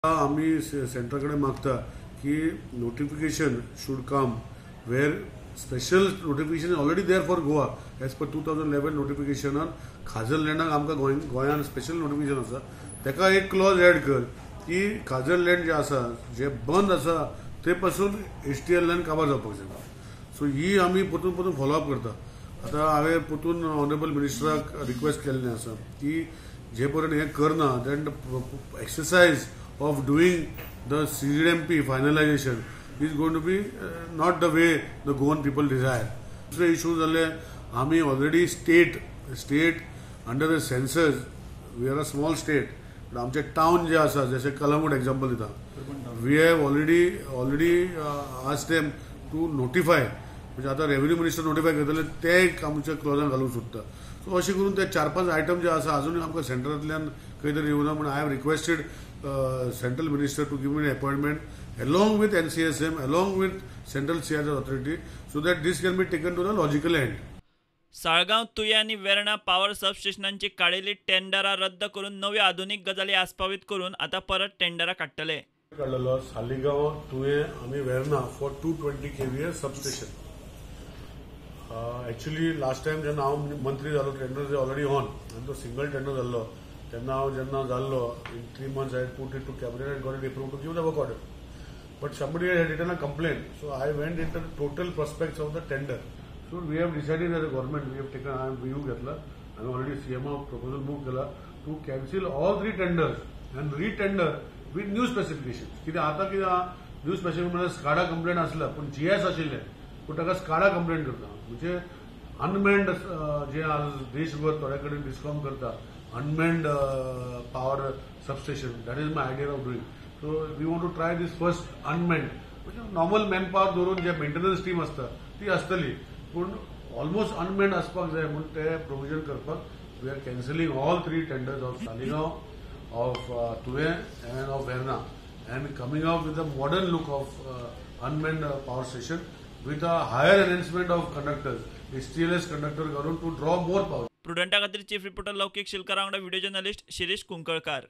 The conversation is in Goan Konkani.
आमी सेंट्रा कडेन मागता की notification should come where special notification already there for Goa as per 2011 नोटिफिकेशनान खाजन लँडाक आमकां गोंयान स्पेशल नोटिफिकेशन आसा, ताका एक क्लॉज एड कर की खाजन लँड जे आसा जे बंद आसा ते पासून HTL land काबार जावपाक जाय. सो ही आमी परतून परतून फॉलोअप करता. आतां हांवें परतून ऑनरेबल मिनिस्टराक रिक्वेस्ट केल्लें आसा की जे पर्यंत हें करना then exercise of doing the CZMP finalization is going to be not the way the Goan people desire. दुसरे इशू जाले आमी already state under the census we are a small state, but आमचे टावन जे आसा जशें कलंगूट एग्जाम्पल दिता, we have already asked them to notify, म्हणजे आतां रेवेन्यू मिनिस्टर नोटिफाय करतले ते एक आमच्या क्लॉजान घालूंक सोदता. सो अशें करून ते 4-5 आयटम जे आसा अजून आमकां सेंट्रांतल्यान खंय तरी येवना म्हूण I have requested central minister to give me an appointment along with NCSM, along with Central CRZ Authority, so that this can be taken to the logical end. Saligao, Tuem आनी वेर्णा पावर सबस्टेशनांची काडिल्ली टेंडरां रद्द करून नव्यो आधुनीक गजाली आस्पावीत करून आतां परत टेंडरां काडटले. काडलेलो सालिगांव, तुये आनी Verna for 220 kVA substation. Actually last time जेन्ना हांव मंत्री जालो टेंडर ऑलरेडी ऑन आनी तो सिंगल टेंडर जाल्लो तेन्ना हांव जेन्ना जाल्लो in 3 months I put it to cabinet and got it approved to give the work order. But somebody had written a complaint, so I went into the total prospects of the tender. So we have decided as a government, we have taken a view घेतला and already CMO proposal move केला to cancel all 3 tenders and re-tender with new specifications. कित्याक आतां कितें न्यू स्पेसिफिकेशन म्हळ्यार स्काडा कंप्लेंट आसला पूण GS आशिल्लें पूण ताका स्काडा कंप्लेंट करता, म्हणजे अनमॅन्ड जे आज देशभर थोड्या कडेन डिस्कॉम करता unmanned power substation, that is my idea of doing. So we want to try this first unmanned, म्हणजे नॉर्मल मॅनपावर दवरून जे मेंटेनन्स टीम आसता ती आसतली पूण ऑलमोस्ट अनमॅन्ड आसपाक जाय म्हूण ते प्रोविजन करपाक we are cancelling all 3 tenders of Saligao, of Tuem and of Verna and coming out with a modern look of unmanned power station with a higher enhancement of conductors, HTLS conductor घालून टू ड्रॉ मोर पावर. प्रुडंटा खातीर चीफ रिपोर्टर लौकीक शिलकार वांगडा व्हिडिओ जर्नलिस्ट शिरीष कुंकळकार.